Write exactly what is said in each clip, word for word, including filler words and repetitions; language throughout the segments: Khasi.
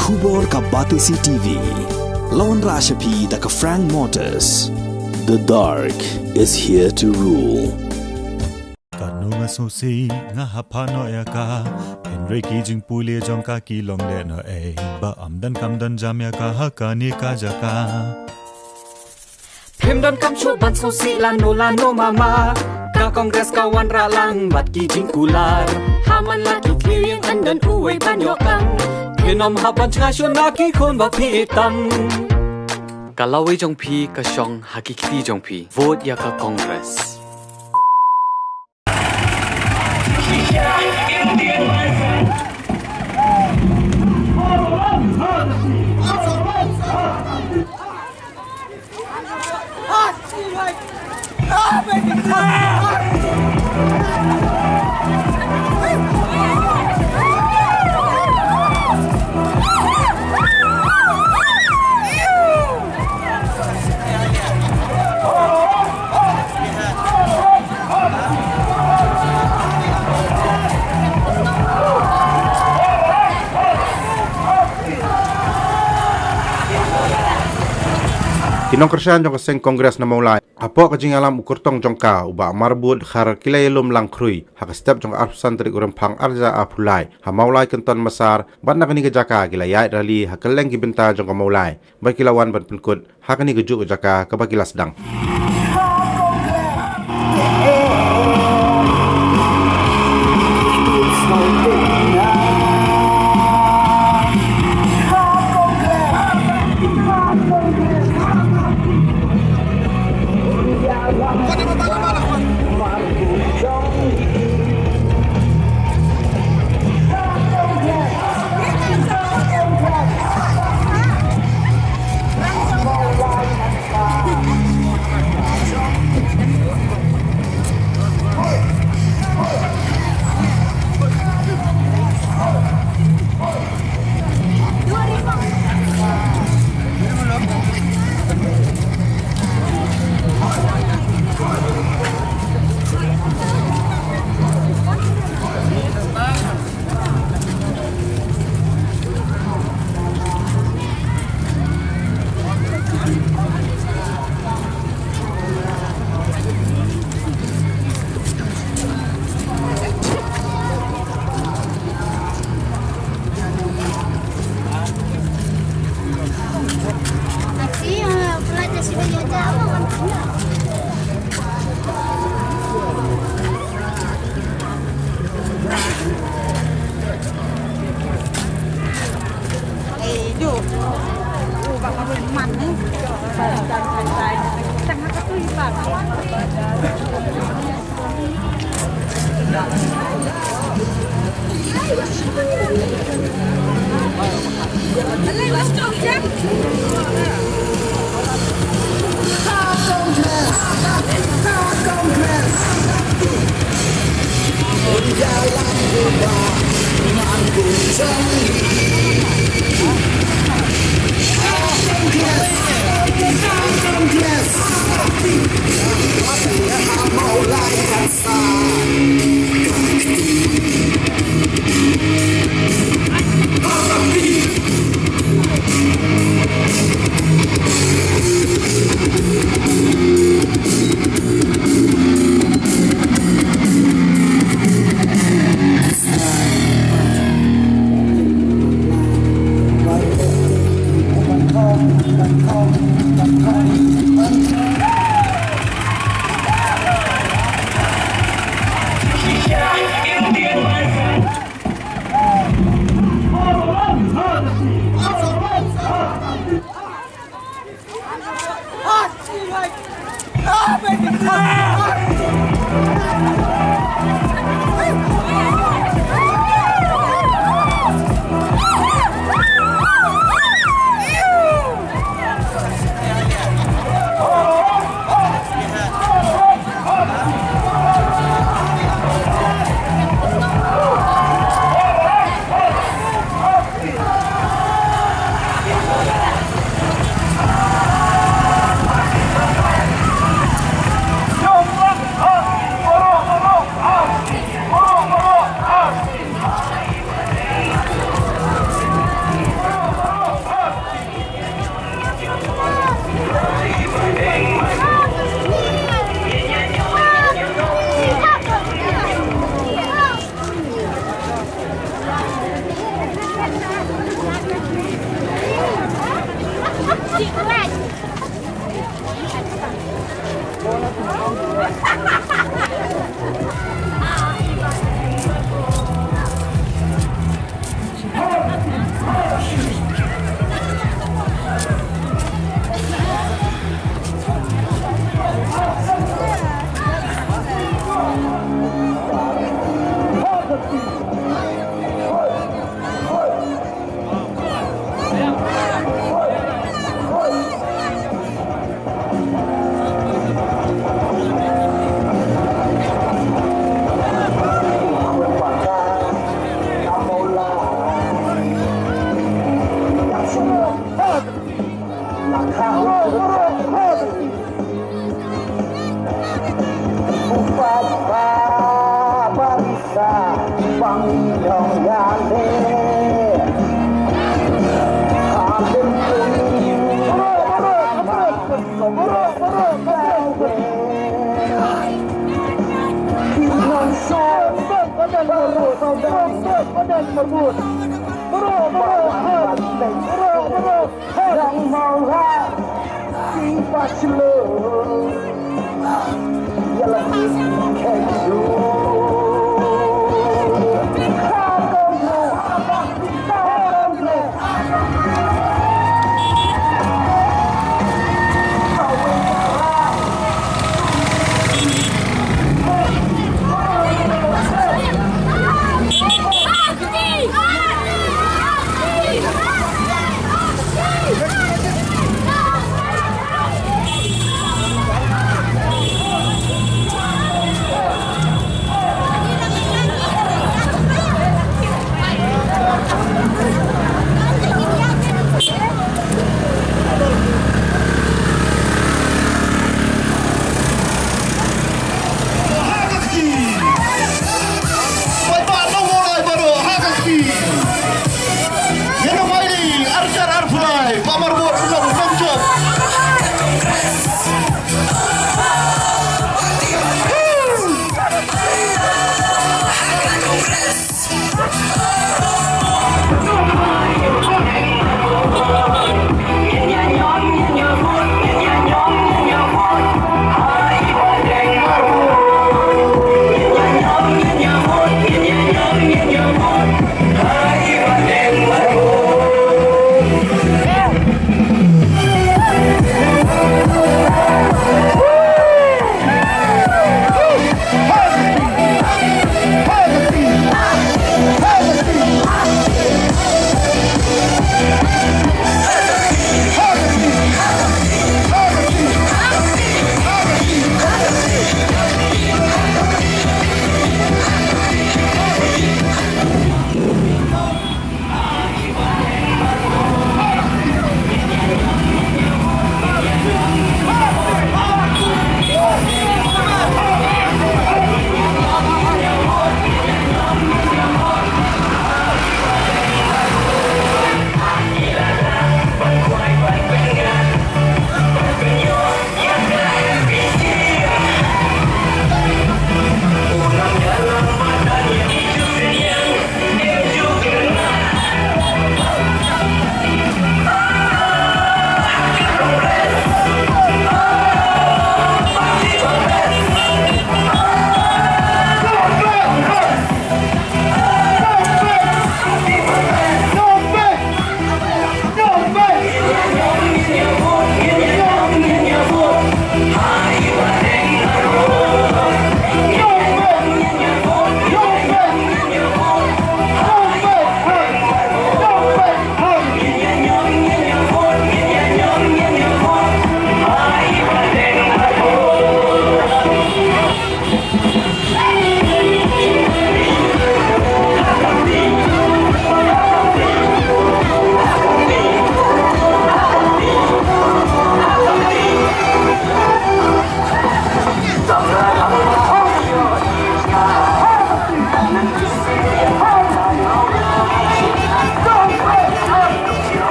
Khubor ka Batesi T V. La wanrah sha phi da ka Frank Motors. The dark is here to rule. Katno nga sngewsih nga hap phah noh ïa ka. Hynrei ki jingpule jong ka ki long lehnohei. Ba ym don kam don jam ïa ka ha kane ka jaka. Phim don kam shuh ban sngewsih lano lano mama. Ka Congress ka wanrah lang bad ki jingkular. Ha man la ki khlieh ïing yn don uwei ban ïoh kam. Phin ym hap ban sngewsih na ki khun ba phi ïeit tam. Ka lawei jong phi ka shong ha ki kti jong phi. Vote ïa ka Congress. Ki nongkyrshan jong ka seng Congress na Mawlai, hapoh ka jingïalam u kyrtong jong ka u Bah Marbud Dkhar, ki la ïalum lang khrui ha ka step jong ka arphew san tarik u Rymphang arhajar arphew lai ha Mawlai Kynton Massar, bad na kane ka jaka ki la ïaid rally ha kylleng ki bynta jong ka Mawlai. Ba ki la wan ban pynkut ha kane kajuh ka jaka kaba ki la sdang.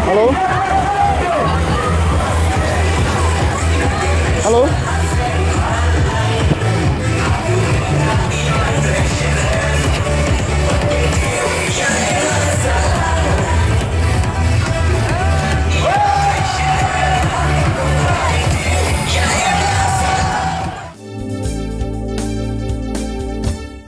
Hello? Hello?